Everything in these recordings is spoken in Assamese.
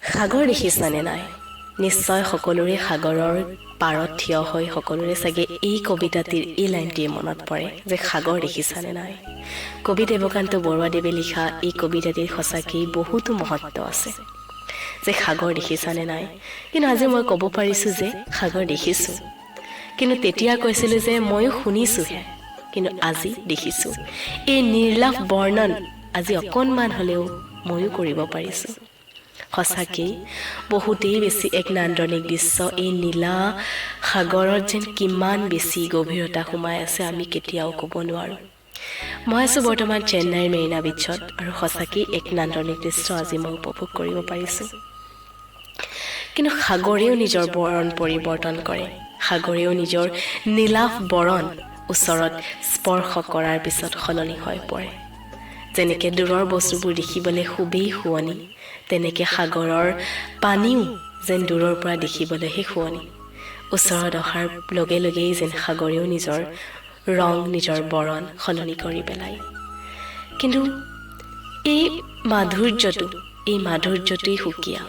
সাগৰ দেখিছানে নাই? নিশ্চয় সকলোৰে সাগৰৰ পাৰত থিয় হৈ সকলোৰে চাগে এই কবিতাটিৰ এই লাইনটিয়ে মনত পৰে যে সাগৰ দেখিছানে নাই। কবি দেৱকান্ত বৰুৱাদেৱে লিখা এই কবিতাটিৰ সঁচাকেই বহুতো মহত্ব আছে যে সাগৰ দেখিছানে নাই। কিন্তু আজি মই ক'ব পাৰিছোঁ যে সাগৰ দেখিছোঁ। কিন্তু তেতিয়া কৈছিলোঁ যে ময়ো শুনিছোঁহে, কিন্তু আজি দেখিছোঁ। এই নিৰ্লাভ বৰ্ণন আজি অকণমান হ'লেও ময়ো কৰিব পাৰিছোঁ। সঁচাকেই বহুতেই বেছি এক নান্দনিক দৃশ্য। এই নীলা সাগৰত যেন কিমান বেছি গভীৰতা সোমাই আছে, আমি কেতিয়াও ক'ব নোৱাৰোঁ। মই আছোঁ বৰ্তমান চেন্নাইৰ মেৰিনা বীচত আৰু সঁচাকেই এক নান্দনিক দৃশ্য আজি মই উপভোগ কৰিব পাৰিছোঁ। কিন্তু সাগৰেও নিজৰ বৰণ পৰিৱৰ্তন কৰে। সাগৰেও নিজৰ নীলাভ বৰণ ওচৰত স্পৰ্শ কৰাৰ পিছত সলনি হৈ পৰে। যেনেকৈ দূৰৰ বস্তুবোৰ দেখিবলৈ খুবেই শুৱনি, তেনেকৈ সাগৰৰ পানীও যেন দূৰৰ পৰা দেখিবলৈহে শুৱনি। ওচৰত অহাৰ লগে লগেই যেন সাগৰেও নিজৰ ৰং, নিজৰ বৰণ সলনি কৰি পেলায়। কিন্তু এই মাধুৰ্যটোৱেই সুকীয়া।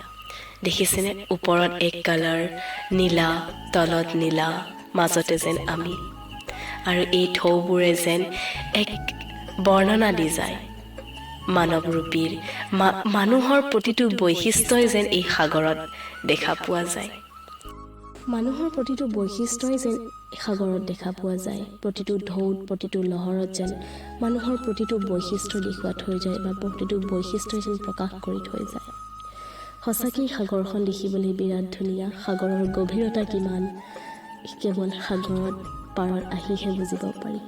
দেখিছেনে? ওপৰত এক কালাৰ নীলা, তলত নীলা, মাজতে যেন আমি। আৰু এই ঢৌবোৰে যেন এক বৰ্ণনা দি যায় মানৱৰূপীৰ মানুহৰ প্ৰতিটো বৈশিষ্ট্যই যেন এই সাগৰত দেখা পোৱা যায়। মানুহৰ প্ৰতিটো বৈশিষ্ট্যই যেন সাগৰত দেখা পোৱা যায়। প্ৰতিটো ঢৌত, প্ৰতিটো লহৰত যেন মানুহৰ প্ৰতিটো বৈশিষ্ট্য দেখুওৱা থৈ যায় বা প্ৰতিটো বৈশিষ্ট্যই যেন প্ৰকাশ কৰি থৈ যায়। সঁচাকেই সাগৰখন দেখিবলৈ বিৰাট ধুনীয়া। সাগৰৰ গভীৰতা কিমান, কেৱল সাগৰত পাৰত আহিহে বুজিব পাৰি।